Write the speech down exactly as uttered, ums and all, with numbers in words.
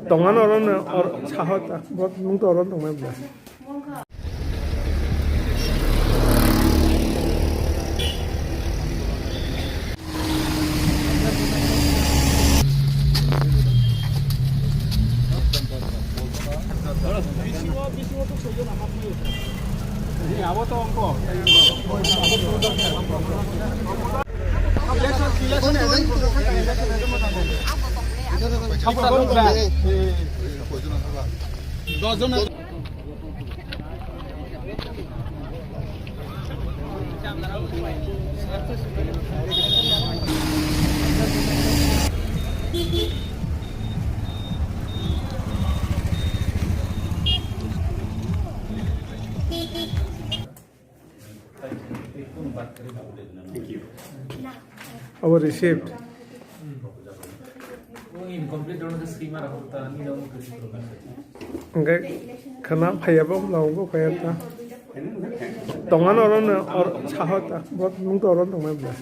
Tongmani oro no, or saha ta, bo nung to oro tongmani bla. Thank you. Our receipt. Hwnkhe khwna phaiya bo, lawgo phaiya ta. Tongmani oro no, or saha ta, bo nung to oro tongmani bla.